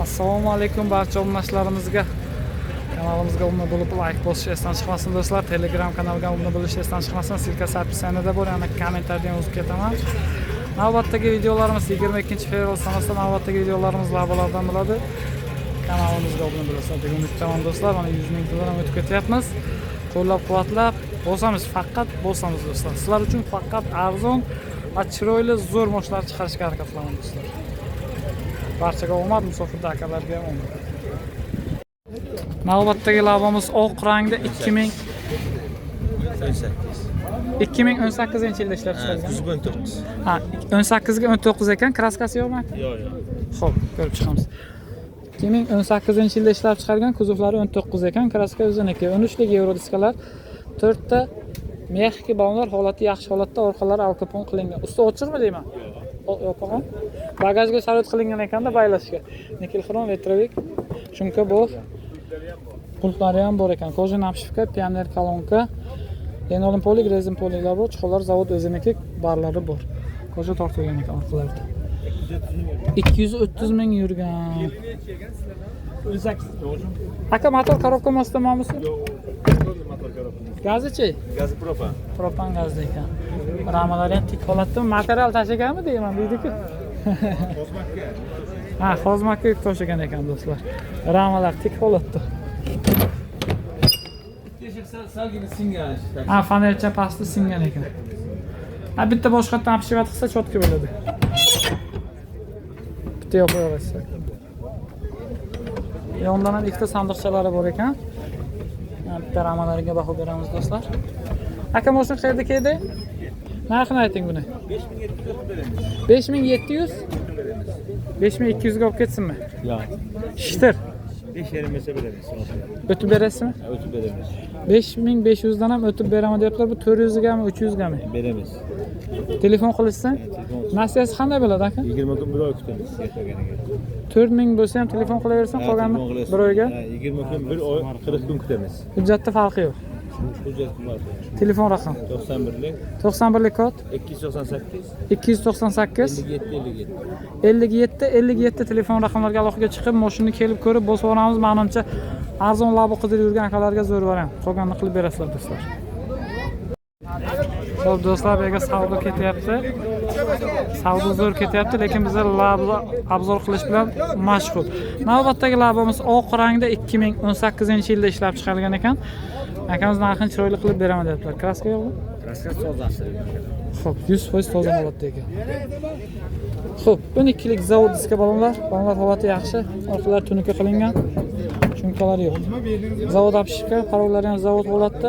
Assalomu alaykum barcha obunachilarimizga. Kanalimizga obuna bo'lib, like bosish esdan chiqmasin do'stlar. Telegram kanalga obuna bo'lish esdan chiqmasin. Ссылка si описание da bor, yana kommentariyada ham yozib ketaman. Navbatdagi videolarimiz 22 fevral sanasida navbatdagi videolarimiz labolardan bo'ladi. Kanalimizga obuna bo'lasizlar degan umiddaman do'stlar. Mana 100 ming dollar ham o'tib ketyapmiz. Qo'llab-quvvatlab bosamiz, faqat bosamiz do'stlar. Sizlar uchun faqat arzon va chiroyli zo'r mashinalar chiqarishga harakat qilaman do'stlar. Barchaga omad, musofirda akalarga omad. Navbatdagi lavamiz oq rangda 2000 18. 2018 yilda ishlab chiqarilgan. Kuzov 19. Ha, 18 ga 19 ekan, краска si yo'qmi? Yo'q. Xo'p, ko'rib chiqamiz. 2018 yilda ishlab chiqargan, kuzovlari 19 ekan, краска o'ziniki. 13 lik yevro diskalar, 4 ta мягкий balonlar, holati yaxshi holatda, orqalari alkapon qilingan. Usti ochiqmi deyman? Yo'q, yopig'im. Bagajga sharoit qilingan ekanda baylashga. Никель хром, ветровик, шумка bor. Pultlari ham bor ekan. Кожаный обшивка, пионер kolonka. Linoleum полик, rezin полик lar bor. Чехол lar zavod o'ziniki, barlari bor. Кожа tortilgan ekan orqalarida. 230 ming yurgan. 18 to'g'rimi? Aka, motor коробка mosda muammosi? Yo'q. Motor коробка. Gazichi? Gazi propan. Propan gazda ekan. Ramalari ham tik holatda. Material tashlaganmi deyman, deydi-ku. Ha, xozmakka yuk tashlagan ekan do'stlar. Ramalar tik holatda. Teshik salgina singan. Ha, fanercha pasti singan ekan. Ha, bitta boshqatdan обшивать qilsa чётко bo'ladi. Bitta yopib olasiz. Yondan ham ikkita sandiqchalari bor ekan. Ha, bitta ramalariga baho beramiz do'stlar. Aka, mashina qayerda keldi? Narxini ayting buni. 5700 beramiz. 5700? 5200 ga olib ketsinmi? Yo'q. Ishtir. 5 yarim esa beramiz. O'tib berasizmi? O'tib beramiz. 5500 dan ham o'tib beraman deyaptilar. Bu 400 gami, 300 gami? Beramiz. Telefon qilishsin. Telefon. Nasiyasi qanday bo'ladi aka? 20 kun, bir oy kutamiz yetmaganiga. 4000 bo'lsa ham telefon qilaversin, qolganini bir oyga. Ha, 20 kun, bir oy, 40 kun kutamiz. Hujjatda farqi yo'q. Hujjat bor. Telefon raqam. 91lik 91lik kod 298 298 57 57. 57 57 telefon raqamlarga aloqaga chiqib, mashinani kelib ko'rib bosib olamiz. Manimcha, arzon labo qidirib yurgan akalarga zo'r variant. Qolganini qilib berasizlar do'stlar. Xo'p do'stlar, bu yerga savdo ketyapti. Savdo zo'r ketyapti, lekin bizlar labo обзор qilish bilan mashg'ul. Navbatdagi labomiz oq rangda 2018 yilda ishlab chiqarilgan ekan. Akamiz narxini chiroyli qilib beraman deyaptilar. Краска yo'qmi? Краска tozasi. Xo'p, 100% toza holatda ekan. Xo'p, 12lik zavod diska balonlar, balonlar holati yaxshi, orqalari tunuka qilingan. Шумка lari yo'q. Zavod обшивка, пароль lari ham zavod holatda.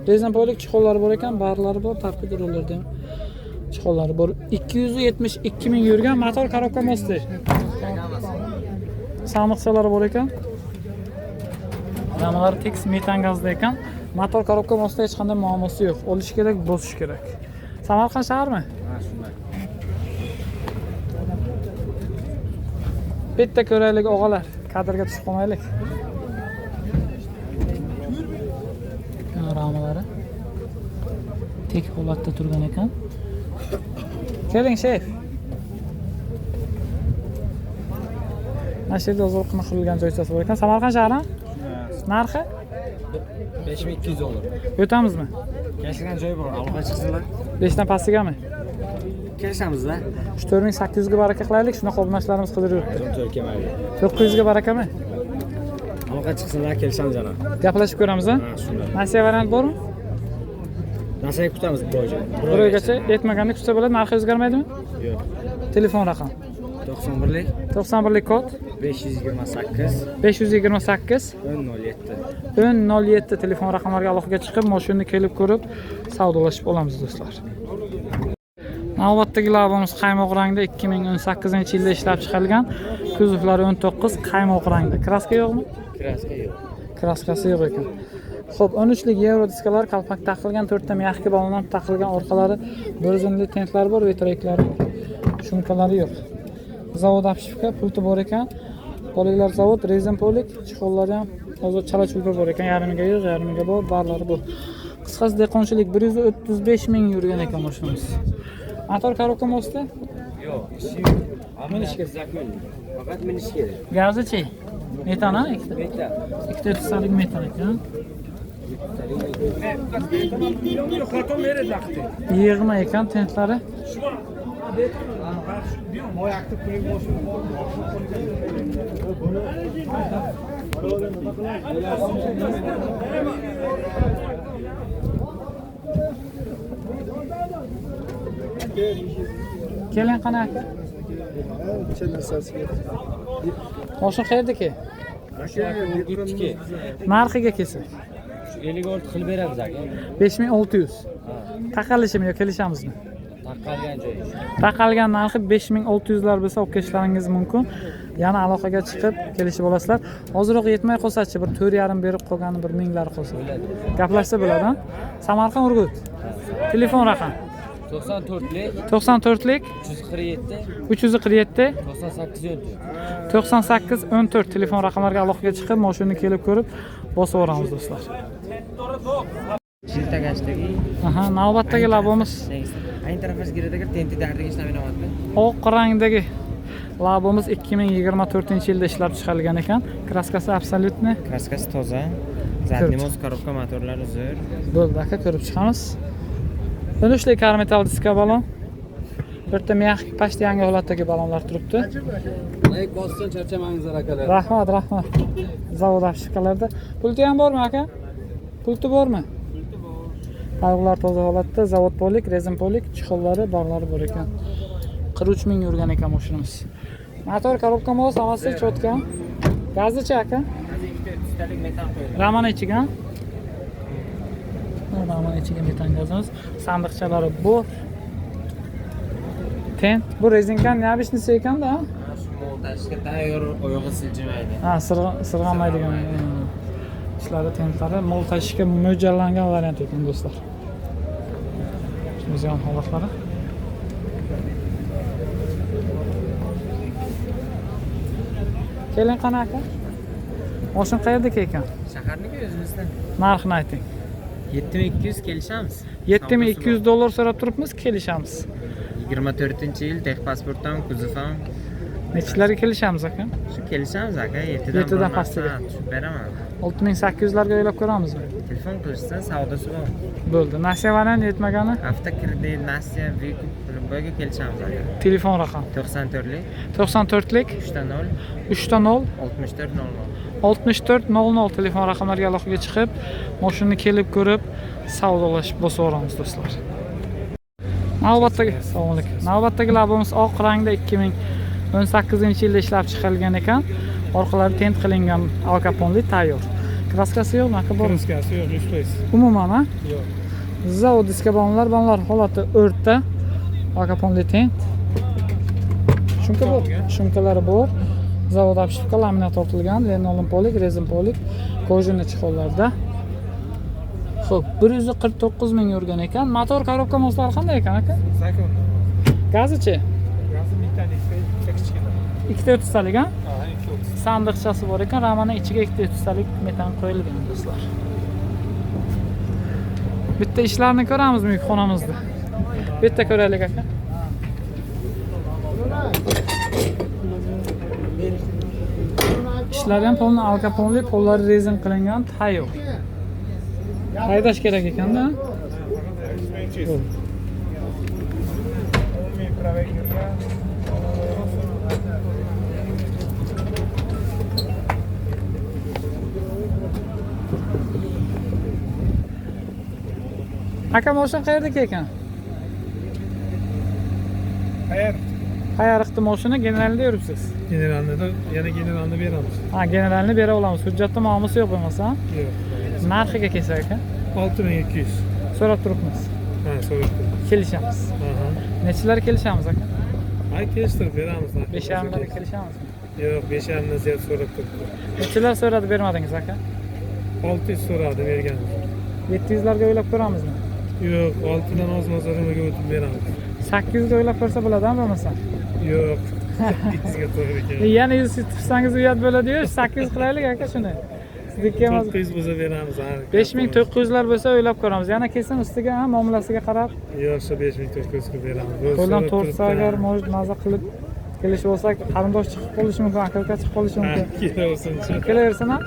Rezin полик, чехол lari bor ekan, barlari bor, torpedo rollarda ham чехол lari bor. 272 ming yurgan, motor коробка мосты. Sandiqchalari bor ekan. Ramalar tekis metan gazda ekan. Motor коробка мост da hech qanday muammosi yo'q. Olish kerak, bosish kerak. Samarqand shaharmi? Ha, shunday. Bitta ko'raylik og'alar. Kadrga tushib qolmaylik. Ramalari tek holatda turgan ekan. Keling, sheyf. Mana shu yerda ozroqgina qurilgan joychasi bor ekan. Samarqand shahri? Narxi? 5200 dollar. O'tamizmi? Kelishgan joyi bor. Aloqa chiqsinlar. 5 dan pastigami? Kelishamiz-da. Shu 4800 ga baraka qilaylik, shunaqa obunachilarimiz qidirib yuribdi. To'rt kelmaydi. 900 ga barakami? Aloqa chiqsinlar, kelishamiz yana. Gaplashib ko'ramiz, a? Ha, shunday. Nasiya variant bormi? Nasiya kutamiz bir oyga. Bir oygacha yetmaganda kutsa bo'ladi, narxi o'zgarmaydimi? Yo'q. Telefon raqam. 91lik 91lik kod 528 528 1007. 1007 telefon raqamlariga aloqaga chiqib, mashinani kelib ko'rib, savdolashib olamiz do'stlar. Navbatdagi labamiz qaymoq rangda 2018 yilda ishlab chiqarilgan. Kuzovlari 19, qaymoq rangda. Краска yo'qmi? Краска yo'q. Краска si yo'q ekan. Xo'p, 13 lik yevro diskalar, kalpak taqilgan, 4 ta мягкий balon ham taqilgan, orqalari bir tentlar bor, ветровик lari bor. Шумка lari yo'q. Zavod обшивка, pulti bor ekan. Полик lar zavod, rezin полик, чехол lari ham hozir chala chulpa bor ekan, yarmiga yo'q, yarmiga bor, barlari bor. Qisqasi dehqonchilik 135 ming yurgan ekan mashinamiz. Motor коробка мост i? Yo'q, ishi Minish kerak. Zakon. Faqat minish kerak. Gazi-chi? Metan ha? Ikkita. Metan. Ikkita 30talik metan ekan. Yig'ma ekan tentlari. Keling qani aka. Moshin qayerdiki? Urgutniki. Narxiga kelsak. Shu 56 qilib beramiz aka. 5600. Taqalishimi yo kelishamizmi? Taqalgan joyi. Taqalgan narxi 5600 lar bo'lsa olib kelishlaringiz mumkin. Yana aloqaga chiqib kelishib olasizlar. Hoziroq yetmay qolsa-chi, bir 4,5 berib qolgani bir minglar qolsa. Gaplashsa bo'ladi, ha? Samarqand Urgut. Telefon raqam 94lik 94lik 347 347 98 14. 98 14 telefon raqamlariga aloqaga chiqib, mashinani kelib ko'rib bosib yuboramiz do'stlar. Jiltagashdagi Aha, navbatdagi labimiz Ayni tarafasi giradagi tenti dardagi ishlamayapti. Oq rangdagi labimiz 2024-yilda ishlab chiqarilgan ekan. Kraskasi absolyutni Kraskasi toza. Задний мост, korobka, motorlari zo'r. Bo'ldi aka, ko'rib chiqamiz. Unushli karmetal diska balon. Bitta mягкий pashta yangi holatdagi balonlar turibdi. Like bossin, charchamangizlar akalar. Rahmat, rahmat. Zavod обшивкаlarda. Pulti ham bormi aka? Pulti bormi? Targ'ular toza holatda, zavod polik, rezin polik, chixollari, barlari bor ekan. 43 ming yurgan ekan mashinamiz. Motor, korobka mos, hammasi chotka. Gazichi aka? Ikkita metan qo'yilgan. Ramana ichiga. Ramana ichiga metan gazimiz. Sandiqchalari bor. Ten, bu rezinkan необычныйsi ekanda, ha? Shu montajga tayyor, oyog'i siljimaydi. Ha, sirg'anmaydigan. Ishlari, tentlari mol tashishga mo'ljallangan variant ekan do'stlar. Shunday holatlari. Keling qani aka? Moshin qayerdiki ekan? Shaharniki o'zimizdan. Narxini ayting. 7200 kelishamiz. 7200 dollar so'rab turibmiz, kelishamiz. 24-yil texpasport ham, kuzov ham. Nechilarga kelishamiz aka? Shu kelishamiz aka, 7dan Yettidan pastiga. Tushib beraman. 6800 larga o'ylab ko'ramizmi? Telefon qilishsa savdosi bor. Bo'ldi. Nasiya variant yetmagani Avtokredit, nasiya, vikup, любойga kelishamiz aka. Telefon raqam 94lik 94lik 3 0 3 0 64 00. 64 00 telefon raqamlariga aloqaga chiqib, mashinani kelib ko'rib, savdolashib bosaveramiz do'stlar. Navbatdagi, assalomu alaykum. Navbatdagi labimiz oq rangda 2018-yilda ishlab chiqarilgan ekan. Orqalari tent qilingan, alkaponli tayyor. Kraskasi yo'qmi aka, bormi? Kraskasi yo'q, 100%. Umuman, ha? Yo'q. Zavod diska balonlar, balonlar holati o'rta. Alkaponli tent. Shumka bor, shumkalari bor. Zavod обшивка, laminat tortilgan, linoleum polik, rezin polik, кожаный chexollarda. Xo'p, 149 ming yurgan ekan. Motor, korobka moslari qanday ekan aka? Zakon. Gazichi? Gazi metan ikkita kichkina. Ikkita 30talik, ha? Ha, ikkita 30. Sandiqchasi bor ekan, ramani ichiga ikkita 30talik metan qo'yilgan do'stlar. Bitta ishlarni ko'ramizmi yukxonamizda? Bitta ko'raylik aka. Ishlari ham polni alkaponli, pollari rezin qilingan, tayyor. Haydash kerak ekanda. Umumiy пробег yurgan. Aka, mashina qayerdiki ekan? Qayer? Qayariqda mashina generalda yuribsiz? Generalni yana generalni beramiz. Ha, generalni bera olamiz. Hujjatda muammosi yo'q bo'lmasa? Yo'q. Narxiga kelsak aka? 6200. So'rab turibmiz. Ha, so'rab turibmiz. Kelishamiz. Aha. Nechilar kelishamiz aka? Ha, kelishtirib beramiz. 5,5larga kelishamizmi? Yo'q, 5,5dan ziyod so'rab turibdi. Nechilar so'radi bermadingiz aka? 600 so'radi, berganmiz. 700larga o'ylab ko'ramizmi? Yo'q, 6dan oz mozorimga o'tib beramiz. 800ga o'ylab ko'rsa bo'ladimi bo'lmasa? Yo'q, 800ga to'g'ri keladi. Yana 100 tutsangiz uyat bo'ladi-yu, 800 qilaylik aka shuni. Sizniki emas. 900 bo'lsa beramiz. Ha. 5900lar bo'lsa o'ylab ko'ramiz. Yana kelsin ustiga, ha, muomalasiga qarab. Yo'q, shu 5900 qilib beramiz. Qo'ldan So'rab tortsa turibdi. agar, может, maza qilib Kelishib olsak, qarindosh chiqib qolishi mumkin, aka uka chiqib qolishi mumkin. Kelaversinchi. Kelaversin, ha?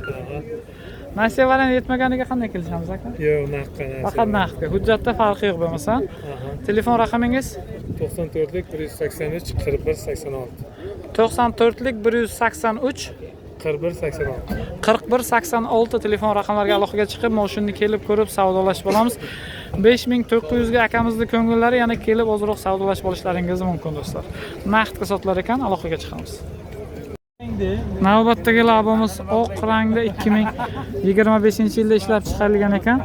Nasiya variant yetmaganiga qanday kelishamiz, aka? Yo'q, naqdga nasiya. Faqat naqdga. Hujjatda farqi yo'q bo'lmasa. Telefon raqamingiz? 94lik 183 41 86. 94lik 183 41 86. 41 86 telefon raqamlariga aloqaga chiqib, moshinani kelib ko'rib savdolashib olamiz. 5900 ga akamizni ko'ngillari, yana kelib ozroq savdolashib olishlaringiz mumkin, do'stlar. Naqdga sotilar ekan, aloqaga chiqamiz. Navbatdagi Labomiz oq rangda 2025-yilda ishlab chiqarilgan ekan.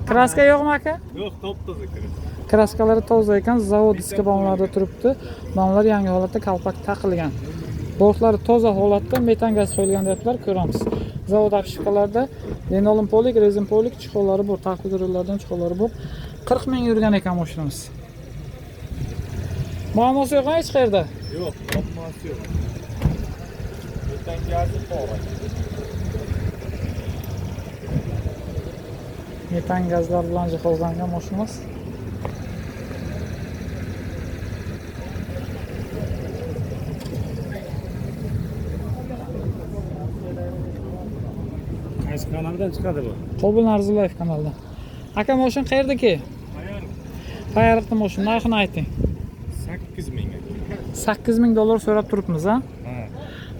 Краска yo'qmi, aka? Yo'q, top-toza kirib. Краска lari toza ekan, zavod diska bamlarida turibdi. Bamlar yangi holatda, kalpak taqilgan. Bortlari toza holatda, metan gaz qo'yilgan deyaptilar, ko'ramiz. Zavod обшивка larda linoleum полик, rezin полик, чехол lari bor, taqlid rullardan чехол lari bor. 40 ming yurgan ekan mashinamiz. Muammosi yo'q hech qayerda. Yo'q, muammosi yo'q. Metan gazi bor. Metan gazlar bilan jihozlangan mashinamiz. Qaysi kanaldan chiqadi bu? Qobul Narzillayev kanalidan. Aka, moshin qayerdaki? Payariqda moshin, narxini ayting. 8 ming. 8000 dollar so'rab turibmiz, ha? Ha.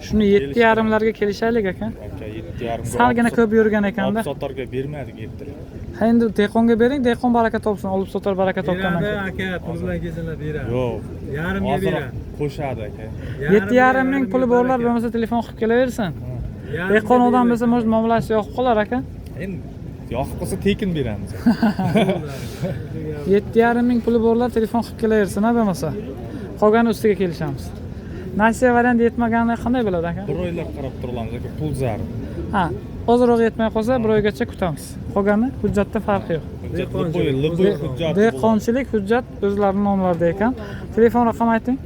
Shuni 7,5 larga kelishaylik, aka. Aka, 7,5. Salgina ko'p yurgan ekanda. Olib sotarga bermadik yettilar. Ha, endi dehqonga bering, dehqon baraka topsin, olib sotar baraka topgandan Beradi keyin. aka, pul bilan kelsalar beradi. Yo'q. Yarimga Ozroq beradi. qo'shadi aka. 7,5 ming puli borlar bo'lmasa telefon qilib kelaversin. Dehqon odam bo'lsa, может, muomalasi yoqib qolar, aka. Endi yoqib qolsa tekin beramiz. 7,5 ming puli borlar telefon qilib kelaversin, ha, bo'lmasa. Qolgani ustiga kelishamiz. Nasiya variant yetmagani qanday bo'ladi, aka? Bir oylab qarab turamiz aka, pul zarur. Ha, ozroq yetmay qolsa bir oygacha kutamiz. Qolgani hujjatda farqi yo'q. Hujjat любой, любой hujjat. Dehqonchilik hujjat o'zlarining nomlarida ekan. Telefon raqami ayting.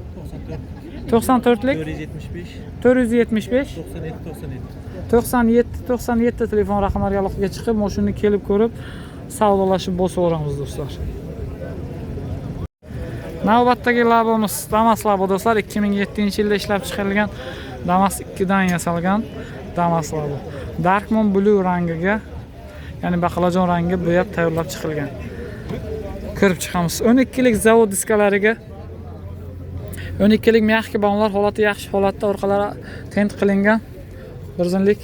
94lik 475 475 97 97. 97 97 telefon raqamlariga aloqaga chiqib, mashinani kelib ko'rib, savdolashib bosaveramiz, do'stlar. Navbatdagi Labomiz Damas Labo, do'stlar, 2007-yilda ishlab chiqarilgan, Damas 2 dan yasalgan Damas Labo. Dark Moon Blue rangiga, ya'ni baqlajon rangiga bo'yab tayyorlab chiqilgan. Ko'rib chiqamiz. 12lik zavod diskalariga 12lik мягкий bamlar, holati yaxshi holatda, orqalari tint qilingan. Birzinlik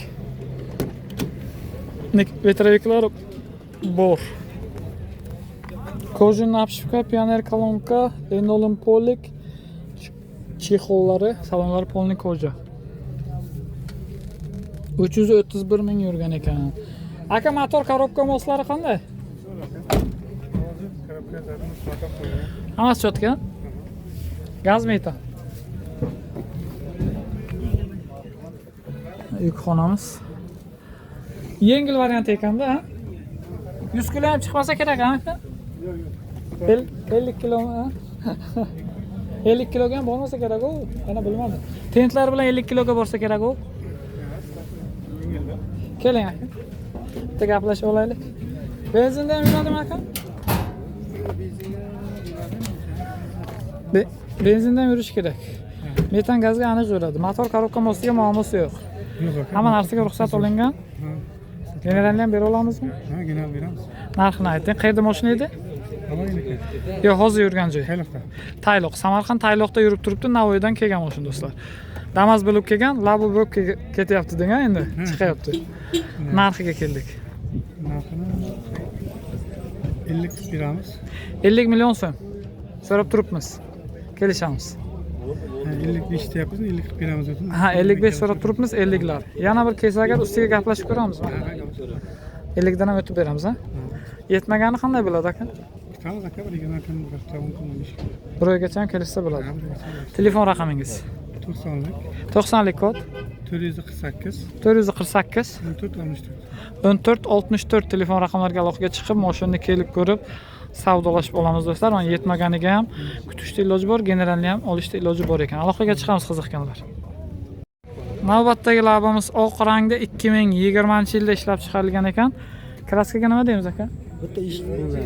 ветровик lar bor. Кожаный обшивка, пионер колонка, linoleum полик, чехол lari, salonlari полный кожа. 331 ming yurgan ekan. Aka, motor, коробка moslari qanday? Hammasi чётко. Gaz metan. Yukxonamiz. Yengil variant ekanda, ha? 100 kilo ham chiqmasa kerak, ha, aka? 50 kilo, ha? 50 kiloga ham bormasa kerak u. Ana bilmadim. Tentlar bilan 50 kiloga borsa kerak u. Keling, aka. Bitta gaplashib olaylik. Benzinda ham yuradimi, aka? Benzinda ham yurish kerak. Metan gazga aniq yuradi. Motor, коробка mostiga muammosi yo'q. Yo'q aka. Hamma narsaga ruxsat olingan. Generalni ham bera olamizmi? Ha, general beramiz. Narxini ayting. Qayerda mashina edi? Navoiyniki. Yo'q, hozir yurgan joy. Tayloqda. Tayloq, Samarqand Tayloqda yurib turibdi, Navoiydan kelgan mashina, do'stlar. Damas bo'lib kelgan, Labo bo'lib ketyapti degan, endi chiqyapti. Narxiga keldik. Narxini 50 qilib beramiz. 50 million so'm so'rab turibmiz. Kelishamiz. 55 deyapmiz, 50 qilib beramiz o'zim. Ha, 55 so'rab turibmiz, 50 lar. Yana bir kelsa agar ustiga gaplashib ko'ramiz. 50 dan ham o'tib beramiz, ha? Yetmagani qanday bo'ladi, aka? Kutamiz aka, bir 20 kun, bir hafta, 10 kun, 15 kun. Bir oygacha ham kelishsa bo'ladi. Telefon raqamingiz? 90lik 90lik kod 448 448 14 64. 14 64 telefon raqamlariga aloqaga chiqib, mashinani kelib ko'rib, savdolashib olamiz, do'stlar. Mana yetmaganiga ham kutishda iloji bor, generalni ham olishda iloji bor ekan. Aloqaga chiqamiz qiziqqanlar. Navbatdagi Labomiz oq rangda 2020 yilda ishlab chiqarilgan ekan. Краска ga nima deymiz, aka? Bitta eshik bo'lgan.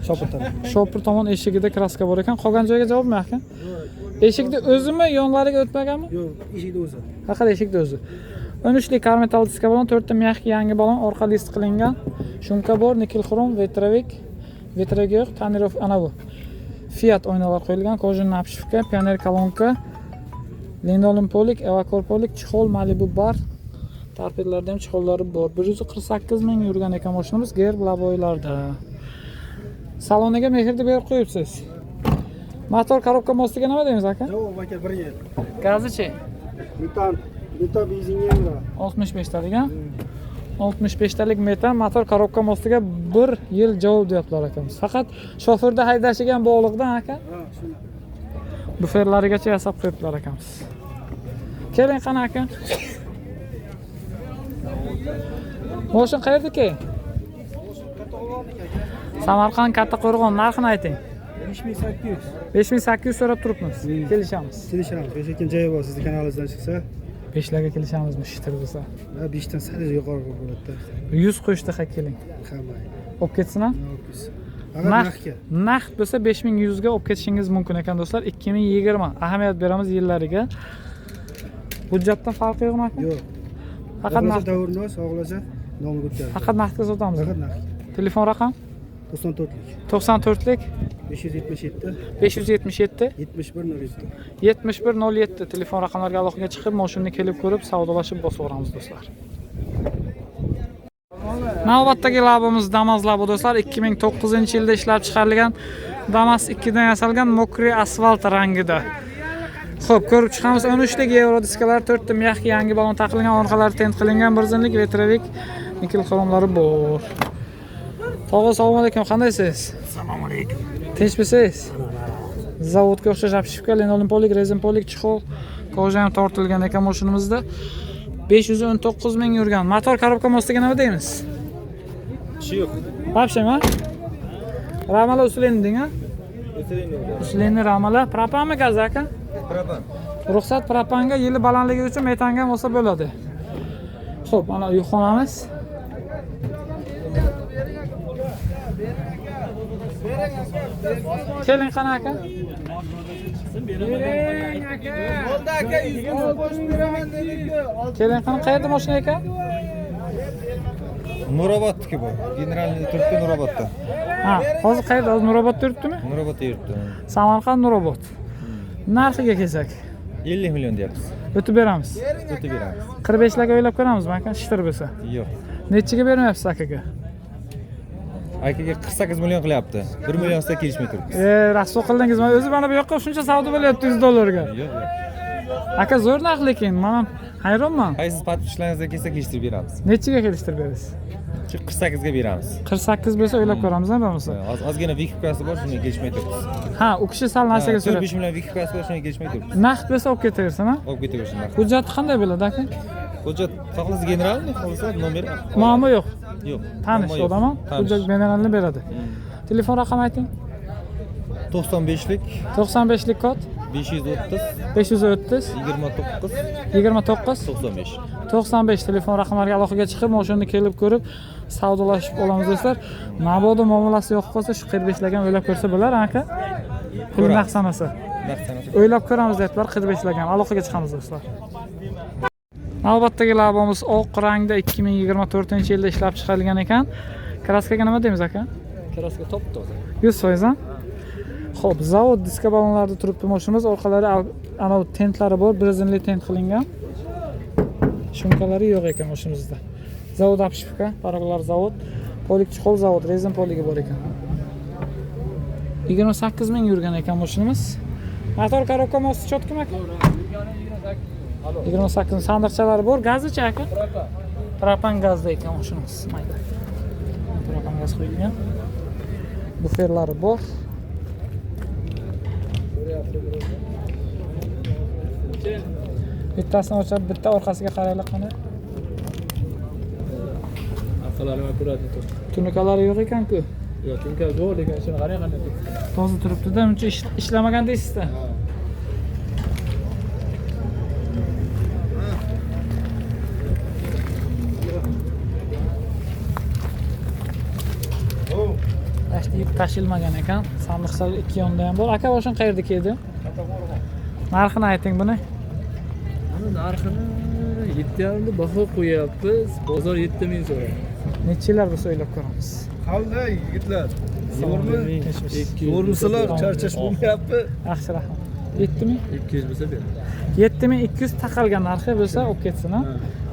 Shopir tomon. Shopir tomon eshigida краска bor ekan. Qolgan joyga javobmi, aka? Eshikni o'zimi, yonlariga o'tmaganmi? Yo'q, eshikni o'zi. Faqat eshikni o'zi. 13lik karmetal diska bilan 4 ta mягкий yangi balon, orqa list qilingan. Shumka bor, nikel xrom, vetrovik, vetrovik yo'q, tonirovka ana bu. Fiat oynalar qo'yilgan, kojin обшивка, pioner kolonka, linoleum polik, evakor polik, chexol Malibu bar. Torpedlarda ham chexollari bor. 148 ming yurgan ekan mashinamiz, gerb laboylarda. Saloniga mehrni berib qo'yibsiz. Motor korobka mostiga nima deymiz aka? Javob aka 1 yil. Gazichi? Metan, metan benzinga yuradi. 65 talik a? 65 talik metan motor korobka mostiga 1 yil javob deyaptilar akamiz. Faqat shofirda haydashiga ham bog'liqda aka. Ha, shuni. Buferlarigacha yasab qo'yibdilar akamiz. Keling qani aka. Moshin qayerdiki? Samarqand Kattaqo'rg'on, narxini ayting. 5800. 5800 so'rab turibmiz. Kelishamiz. Kelishamiz. 5 joyi bor sizni kanalingizdan chiqsa, 5 larga kelishamizmi shitir bo'lsa. ha, 5 dan sal yuqori bo'ladi. 100 qo'shdi ha keling. Ha, mayli. Olib ketsin a? Faqat Naqd, naqdga. naqd bo'lsa 5100 ga olib ketishingiz mumkin ekan do'stlar. 2020 ahamiyat beramiz yillariga. Hujjatdan farqi yo'qmi aka? Yo'q. Faqat Xohlasa naqd, davrni xohlasa nomiga o'tkazadi. faqat naqdga sotamiz. Faqat naqd. Telefon raqam 94lik 94lik 577 577 71 07. 7107 telefon raqamlariga aloqaga chiqib, mashinani kelib ko'rib, savdolashib bosaveramiz do'stlar. Navbatdagi labimiz Damas labi do'stlar, 2009-yilda ishlab chiqarilgan Damas 2 dan yasalgan mokri asfalt rangida. Xo'p, ko'rib chiqamiz. 13 lik yevro diskalar, 4 ta mягкий yangi balon taqilgan, orqalari tent qilingan, bir zinlik vetrovik nikel xromlari bor. Tog'a, assalomu alaykum, qandaysiz? Assalomu alaykum. Tinchmisiz? Zavodga o'xshash обшивка, linoleum polik, rezin polik, chexol, koja ham tortilgan ekan mashinamizda. 519 ming yurgan. Motor korobka mostiga nima deymiz? Yo'q. Вообще, ha? Ramala usulini deng, ha? Usulini ramala, propanmi gaz aka? Propan. Ruxsat propanga yili balandligi uchun metanga ham olsa bo'ladi. Xo'p, mana uyxonamiz. Keling qani aka? Bering aka. Bo'ldi aka, 100 ming qo'shib beraman dedik-ku. Keling qani, qayerda mashina aka? Nurobodniki bu. Generalniy turibdi Nurobodda. Ha, hozir qayerda? Hozir Nurobodda yuribdimi? Nurobodda yuribdi. Samarqand Nurobod. Narxiga kelsak, 50 million deyapmiz. o'tib beramiz. O'tib beramiz. 45 larga o'ylab ko'ramizmi aka? Shitir bo'lsa. Yo'q. Nechiga bermayapsiz akaga? Akaga 48 million qilyapti. 1 million ustida kelishmay turibmiz. Rasvo qildingizmi? O'zi mana bu yoqqa shuncha savdo bo'lyapti 100 dollarga. Yo'q, yo'q. Aka zo'r narx lekin, men ham hayronman. Qaysiz подписчик laringizga kelsa kelishtirib beramiz. Nechiga kelishtirib berasiz? 48 ga beramiz. 48 bo'lsa o'ylab ko'ramiz ha bo'lmasa. Ozgina викупка si bor, shunga kelishmay turibmiz. Ha, u kishi sal narsaga 4-5 so'rayapti. million викупка si bor, shunga kelishmay turibmiz. Naqd bo'lsa olib ketaversin, ha? Olib ketaversin naqd. Hujjati qanday bo'ladi aka? Hujjat xohlasa generalniy, xohlasa nomer. Muammo yo'q. Yo'q. Tanish Muammo yo'q. odam, Tanish. hujjat generalni beradi. Telefon raqami ayting. 95lik 95lik kod 530 530 29 29 95. 95 telefon raqamlariga aloqaga chiqib, mashinani kelib ko'rib, savdolashib olamiz do'stlar. Mabodo muomalasi yo'q qolsa, shu 45 larga ham o'ylab ko'rsa bo'lar aka. Pul Ko'ramiz. naqd sanasa. Naqd sanasa. O'ylab ko'ramiz deyaptilar, 45 larga ham aloqaga chiqamiz do'stlar. Navbatdagi labamiz oq rangda 2024-yilda ishlab chiqarilgan ekan. Kraskaga nima deymiz aka? Kraska top toza. 100% ha? Xo'p, zavod diska ballonlarida turibdi mashinamiz. Orqalari anavi tentlari bor, brezinli tent qilingan. Shumkalari yo'q ekan mashinamizda. Zavod обшивка, paroklar zavod, polik chexol zavod, rezin poligi bor ekan. 28 ming yurgan ekan mashinamiz. Motor korobka mosti chotkimi aka? 28 sandiqchalari bor. Gazichi aka? Propan gazda ekan mashinamiz. Mayda. Propan gaz qo'yilgan. Buferlari bor. Bittasini ochib, bitta orqasiga qaraylik qani. Orqalari akkuratно turibdi. Tunukalari yo'q ekan-ku. Yo'q, chunki zo'r lekin shuni qarang qanday turibdi. Toza turibdi-da, uncha ishlamagan deysizda. Tashilmagan ekan. Sandiqchalar ikki yonda ham bor. Aka, boshing qayerdiki edi? Narxini ayting buni. Buni narxini 7,5 deb baho qo'yapmiz. Bozor 7000 so'rayapti. Necha yillar bo'lsa o'ylab ko'ramiz. Qanday yigitlar? Zo'rmi? Zo'rmisizlar? Charchash bo'lmayapti. Yaxshi, rahmat. 7000 200 bo'lsa beradi. 7200 taqalgan narxi bo'lsa olib ketsin, ha?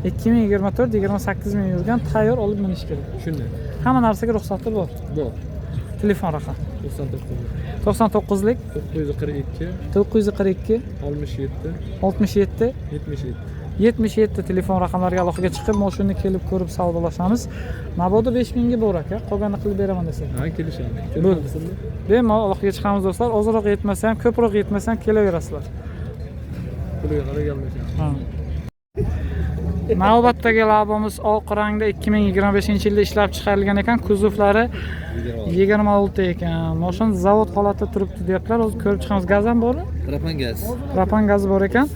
2024 28 ming yurgan, tayyor olib minish kerak. Shunday. Hamma narsaga ruxsati bor. Bor. Telefon raqami 99 99lik 942 942 67 67 77. 77 telefon raqamlariga aloqaga chiqib, mashinani kelib ko'rib savdolashamiz. Mabodo 5000 ga bor aka, qolganini qilib beraman desak. Ha, kelishamiz. Bo'ldi. Bemalol aloqaga chiqamiz do'stlar. Ozroq yetmasa ham, ko'proq yetmasa ham kelaverasizlar. Puliga qarab gaplashamiz. Ha. Navbatdagi Labomiz oq rangda 2025-yilda ishlab chiqarilgan ekan. Kuzovlari 26 ekan. Mashina zavod holatida turibdi deyaptilar. Hozir ko'rib chiqamiz. Gaz ham bormi? Propan gaz. Propan gazi bor ekan.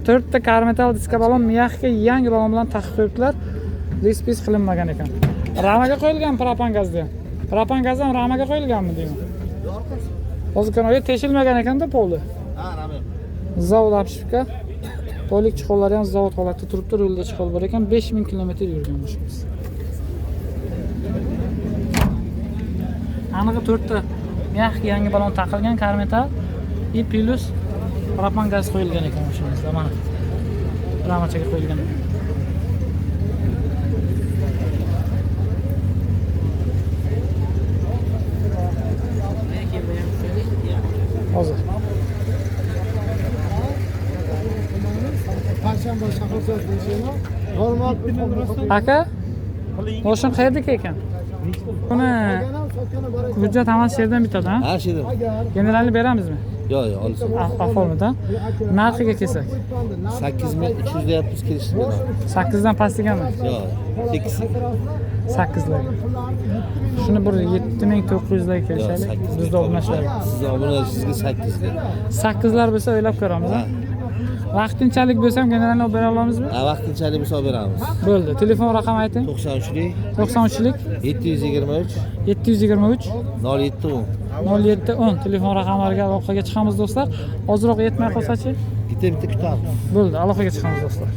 4 ta karmetal diska balon, mягкий yangi balon bilan taqib qo'yibdilar. Lispis qilinmagan ekan. Ramaga qo'yilgan propan gazda. Propan gaz ham ramaga qo'yilganmi deyman. Hozir ko'raman, teshilmagan ekanda poli. Ha, rama. Zavod обшивка. Polik chiqollari ham zavod holatida turibdi, rulda chiqol bor ekan. 5000 km yurgan mashinamiz. Anig'i 4 ta mягкий yangi balon taqilgan karmetal и plus propan gaz qo'yilgan ekan mashinamizda mana. Ramachaga qo'yilgan. Hozir. Payshanba shaharcha normal. Aka, moshin qayerdiki ekan? Buni hujjat hammasi shu yerdan bitadi, ha? Ha, shu yerdan. Generalni beramizmi? Yo'q, yo'q, olsin. Оформить, ha? Narxiga kelsak. 8300 deyapmiz, kelishib beramiz. 8 dan past ekanmi? Yo'q, 8. 8larga. Shuni bir 7900 larga kelishaylik. Bizda obunachilar. Sizni obunachingizga 8 ga. 8lar bo'lsa o'ylab ko'ramiz, ha? Vaqtinchalik bo'lsa ham generalni olib bera olamizmi? Ha, vaqtinchalik bo'lsa olib beramiz. Bo'ldi. Telefon raqami ayting. 93lik 93lik 723 723 07 10. 07 10 telefon raqamlariga aloqaga chiqamiz do'stlar. Ozroq yetmay qolsa-chi? Bitta bitta kutamiz. Bo'ldi, aloqaga chiqamiz do'stlar.